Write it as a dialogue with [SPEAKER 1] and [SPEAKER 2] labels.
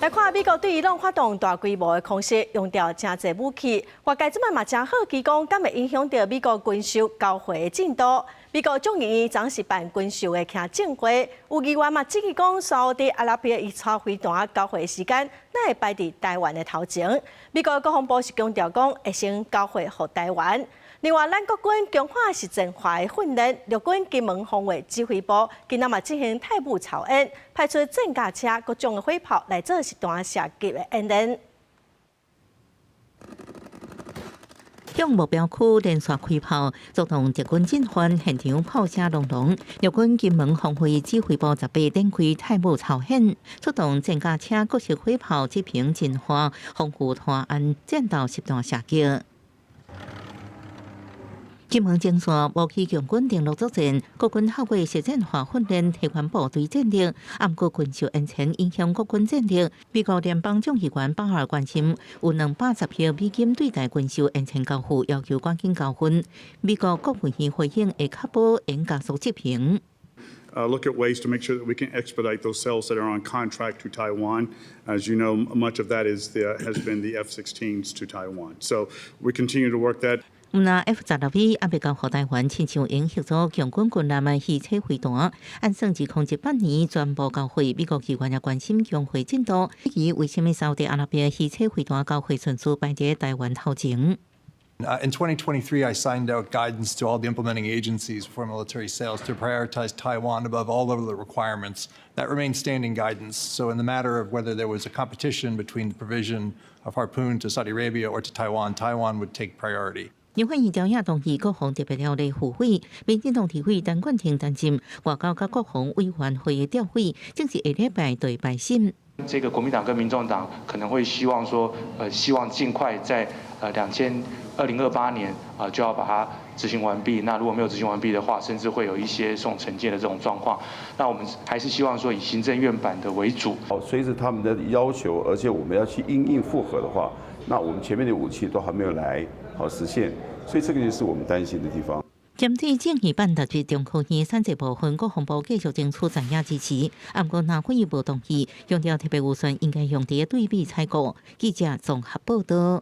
[SPEAKER 1] 來看美國對伊朗發動大規模的空襲，用著誠濟武器。外界這擺嘛誠好奇講，敢會影響著美國軍售交貨的進度？美國眾議院昨是辦軍售的聽證會，有議員嘛質疑講，沙烏地阿拉伯伊車飛彈交貨的時間，哪會擺佇台灣的頭前？美國國防部是強調講，會先交貨予台灣。另外，咱國軍強化實戰化的訓練，陸軍金門防衛指揮部今仔嘛進行太武操演，派出戰甲車、各種的火炮來做實彈射擊的演練。
[SPEAKER 2] 向目標區連續開炮，出動敵軍進犯，現場炮聲隆隆。陸軍金門防衛指揮部18展開太武操演，出動戰甲車、各式火炮執行陣化，防護台灣戰鬥實彈射擊。金門前線武器強軍登陸作戰，國軍透過實戰化訓練提懸部隊戰力，毋過軍售延遲影響國軍戰力。美國聯邦眾議員巴爾關心，有210億美金對台軍售延遲交付，要求趕緊交付。美國國務院回應會確保應加速執行。
[SPEAKER 3] Look at ways to make sure that we can expedite those sales that are on contract to Taiwan. As you know, much of that has been the F-16s to Taiwan. So we continue to work that.
[SPEAKER 2] 毋但 F 十六 V 猶未交予台灣，親像𪜶協助強軍軍艦的飛車飛彈，按算2018年全部交貨。美國議員也關心供貨進度，以為啥物沙烏地阿拉伯飛車飛彈交貨順序擺佇台灣頭前。
[SPEAKER 4] In 2023, I signed out guidance to all the implementing agencies for military sales to prioritize Taiwan above all other requirements. That remains standing guidance. So in the matter of whether there was a competition between the provision of Harpoon to Saudi Arabia or to Taiwan, Taiwan would take priority.
[SPEAKER 2] 立法院朝野同意國防特別條例付委，民進黨立委陳冠廷擔心外交佮國防委員會的調委，正是下禮拜就會敗審。
[SPEAKER 5] 這個國民黨跟民眾黨可能會希望說，希望盡快在2028年啊就要把它執行完畢。那如果沒有執行完畢的話，甚至會有一些送懲戒的這種狀況。那我們還是希望說以行政院版的為主。
[SPEAKER 6] 好，隨着他們的要求，而且我們要去因應複合的話，那我們前面的武器都還沒有來好實現，所以這個就是我們擔心的地方。
[SPEAKER 2] 針對正義版特別中科院產這部分，國防部繼續爭取在野支持，毋過立法院無同意，強調特別預算應該用佇對美採購。記者綜合報道。